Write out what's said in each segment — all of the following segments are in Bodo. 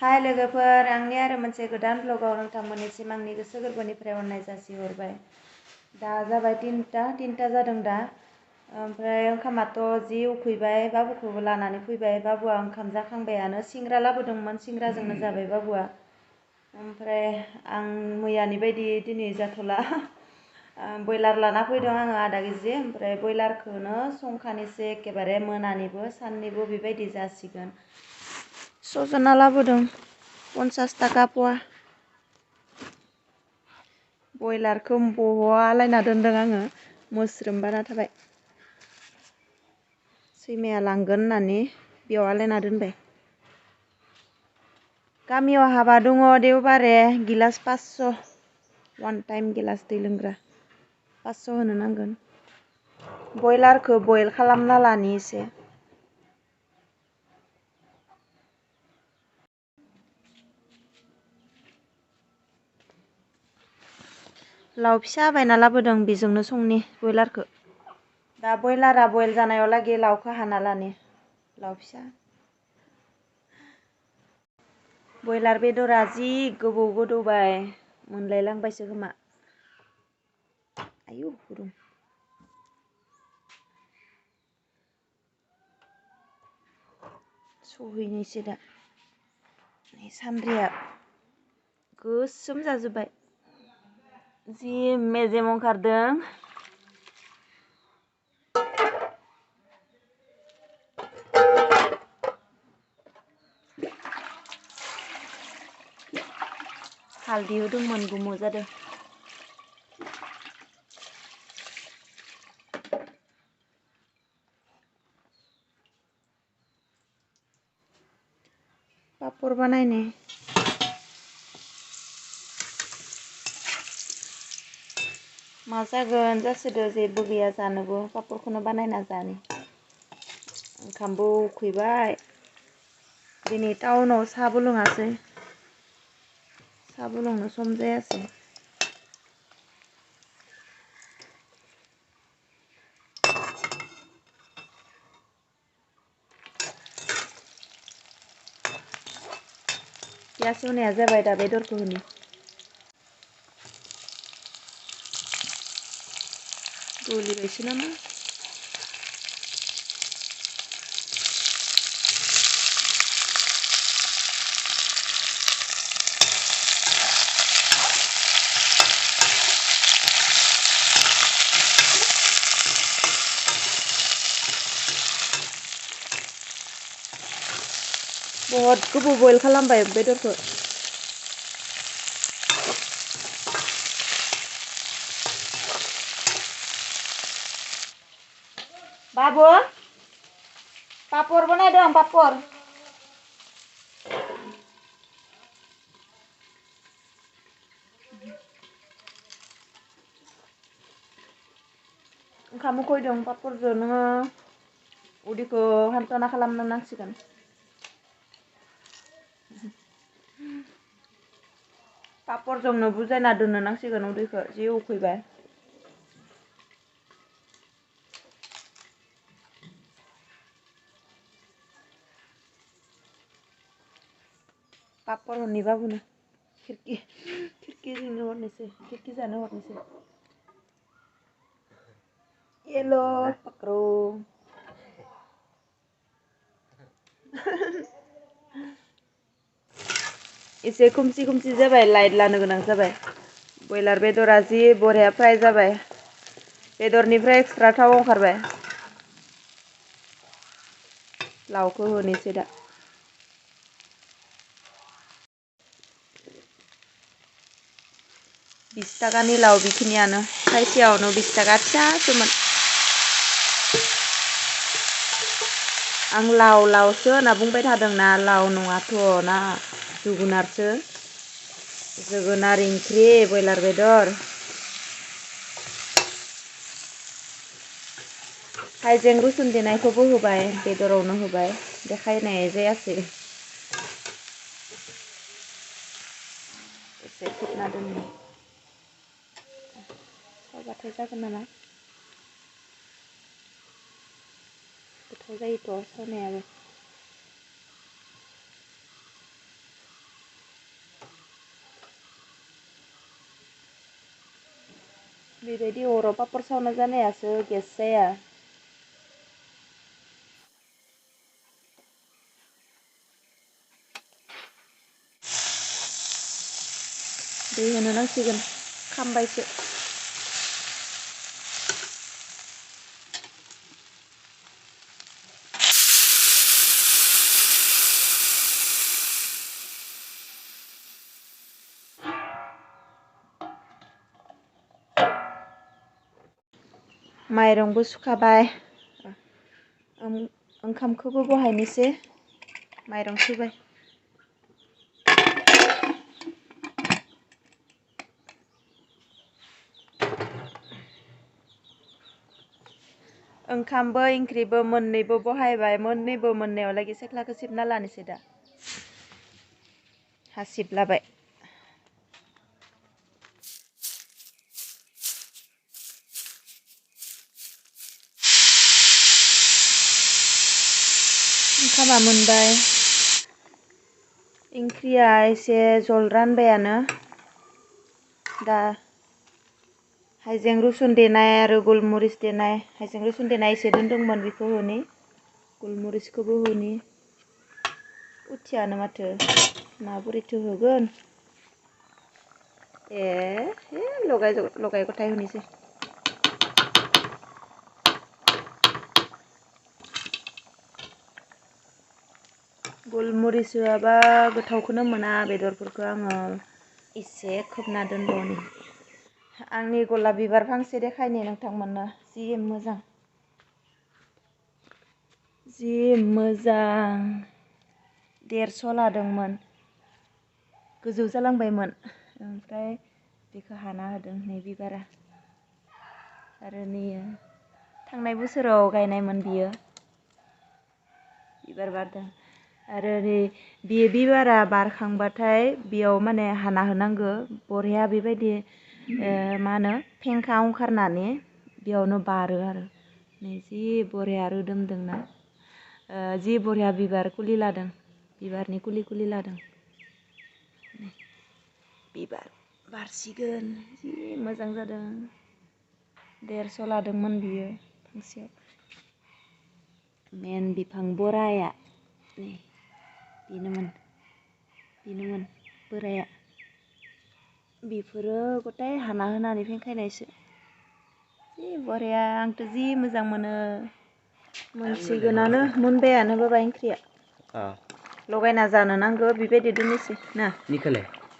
हाय लोगोफोर, आंनि आरो मोनसे गोदान ब्लगाव नोंथांमोननिसिम आंनि गोसो गोरबोनिफ्राय अननाय जासिहरबाय। दा जाबाय तिनथा जादों दा। ओमफ्राय ओंखामाथ' जि उखैबाय, बाबुखौबो लानानै फैबाय। बाबुआ ओंखाम जाखांबायानो, सिंग्रा लाबोदोंमोन, सिंग्राजोंनो जाबाय बाबुआ। ओमफ्राय आं मैयानि बायदि दिनै जाथ'ला। बयलार लाना फैदों आङो आधा केजि, ओमफ्राय बयलारखौनो संखानोसै एखेबारे मोनानिबो साननिबो बेबायदि जासिगोन। सजना लाबोदों 50 थाखा पवा। बयलारखौ बहा आलायना दोनदों आङो, मोस्रोम बाना थाबाय। सैमाया लांगोन होननानै बेयाव आलायना दोनबाय। गामियाव हाबा दङ देवबारे, गिलास 500, वान टाइम गिलास दै लोंग्रा 500 होनो नांगोन। बयलारखौ बयल खालामना लानि एसे। लाव फिसा बायना लाबोदों, बेजोंनो संनि बयलारखौ। दा बयलारा बयल जानायाव लागि लावखौ हाना लानि, लाव फिसा। बयलार बेदरा जि गोबाव गोदौबाय, मोनलायलांबायसो खोमा। आयु गुदुं। सहैनोसै दा। सान्द्रिया गोसोम जाजोब्बाय, जि मेजेम ओंखारदों। हालदै होदोंमोन, गोमो जादों। पापर बानायनि। मा जागोन जासोदो, जेबो गैया जानोबो, पापरखौनो बानायना जानि। ओंखामबो उखैबाय। दिनै टाउनाव साहाबो लोङासै, साहाबो लोंनो सम जायासै। पियास होनाया जाबाय, दा बेदरखौ होनि। गलिबायसो नामा? बहुत गोबाव बयल खालामबाय बेदरखौ। बाबु, पापर बनायदों, पापर। ओंखाम उखैदों, पापरजों नोङो उदैखौ हान्थाना खालामनो नांसिगोन। पापरजोंनो बुजायना दोननो नांसिगोन उदैखौ, जि उखैबाय। पापर हरनि बाबुनो, खिरखि जोंनो हरनोसै, खिरखि जानो हरनोसै। हेल' पाक्र'। एसे खोमसि खोमसि जाबाय, लाइट लानो गोनां जाबाय। बयलार बेदरा जि बरिया फ्राय जाबाय, बेदरनिफ्राय एक्सट्रा थाव ओंखारबाय। लावखौ होनोसै दा। 20 थाखानि लाव बेखिनियानो, थाइसेयावनो 20 थाखा, फिसासोमोन। आं लावसो होनना बुंबाय थादोंना, लाव नङाथ' ना, जोगोनारसो। जोगोनार ओंख्रि, बयलार बेदर। हाइजें रुसुन देनायखौबो होबाय, बेदरावनो होबाय, देखायनाय जायासै। एसे खोबना दोननि। सावबाथाय जागोन नामा? गोथाव जायोथ' सावनायाबो। बेबायदि अराव पापर सावना जानायासो गेस जाया। दै होनो नांसिगोन खामबायसो। माइरंबो सुखाबाय ओंखामखौबो बहायनोसै माइरं सुबाय। ओंखामबो ओंख्रिबो मोननैबो बहायबाय मोननैबो मोननायावलागि सेख्लाखौ सिबना लानोसै दा हासिब लाबाय। ओंखामा मोनबाय ओंख्रिया एसे जल रानबायानो दा हाइजें रुसुन देनाय आरो गलमरिस देनाय हाइजें रुसुन देनाय एसे दोनदोंमोन बेखौ होनि गलमरिसखौबो होनि उथियानो माथो माबोरैथो होगोन लगाय गथाय होनोसै। गलमरिस होआबा गोथावखौनो मोना बेदरफोरखौ आङो एसे खोबना दोनबावनि। आंनि गलाप बिबार फांसे देखायनि नोंथांमोननो जि मोजां 150 लादोंमोन गोजौ जालांबायमोन ओमफ्राय बेखौ हाना होदों नै बिबारा आरो नै थांनाय बोसोराव गायनायमोन बियो बिबार बारदों आरो नै बे बिबारा बारखांबाथाय बेयाव माने हाना होनांगौ बरिया बेबायदि मा होनो फेंखा ओंखारनानै बेयावनो बारो आरो नै जि बरिया रोदोमदोंना जि बरिया बिबार कुलि लादों बिबारनि कुलि लादों बिबार बारसिगोन जि मोजां जादों 150 लादोंमोन बियो फांसेयाव मेन बिफां बोराया नै बेनोमोन बोराया बेफोरो गथाय हाना होनानै फेंखायनायसो जि बरिया आंथ' जि मोजां मोनो मोनसिगोनानो मोनबायानो बाबा ओंख्रिया लगायना जानो नांगौ बेबायदि दोननोसै ना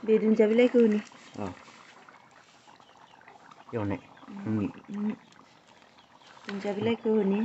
बे दुन्दिया बिलाइखौ होनि दुन्दिया बिलाइखौ होनि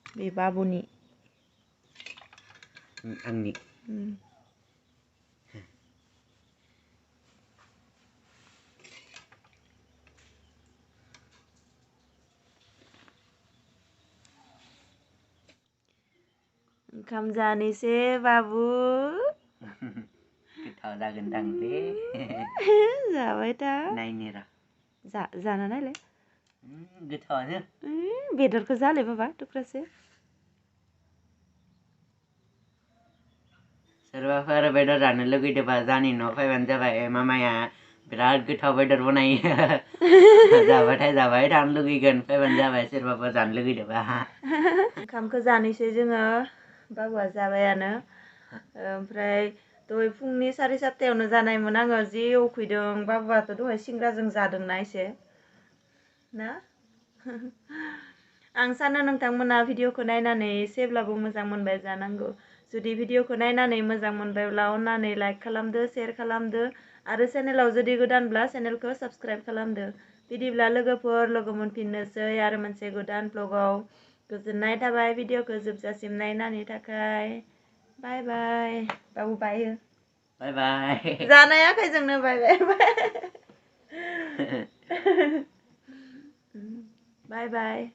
बे बाबुनि आंनि ओंखाम जानोसै बाबु गोथाव जागोनदांलै जाबाय था नायनि र' जाना नायलाय गोथावानो बेदरखौ जालाय बाबा थुख्रासे सोरबाफोर बेदर जानो लुगैदोंबा जानि न'आव फैबानो जाबाय मामाया बिराद गोथाव बेदर बनायो जाबाथाय जाबाय थानो लुगैगोन फैबानो जाबाय सोरबाफोर जानो लुगैदोंबा ओंखामखौ जानोसै जोङो बाबुआ जाबायानो ओमफ्राय दहाय फुंनि 7:30 जानायमोन आङो जि उखैदों बाबुआथ' दहाय सिंग्राजों जादोंना एसे ना आं सानो नोंथांमोना भिडिअखौ नायनानै एसेब्लाबो मोजां मोनबाय जानांगौ जुदि भिडिअखौ नायनानै मोजां मोनबायब्ला अन्नानै लाइक खालामदो शेयार खालामदो आरो चेनेलाव जुदि गोदानब्ला चेनेलखौ साबस्क्राइब खालामदो बिदिब्ला लोगोफोर लोगो मोनफिननोसै आरो मोनसे गोदान ब्लगाव गोजोननाय थाबाय भिडिअखौ जोबजासिम नायनायनि थाखाय बाय बाय बाबु बाय हो बाय जानाय आखाइजोंनो बाय बाय बाय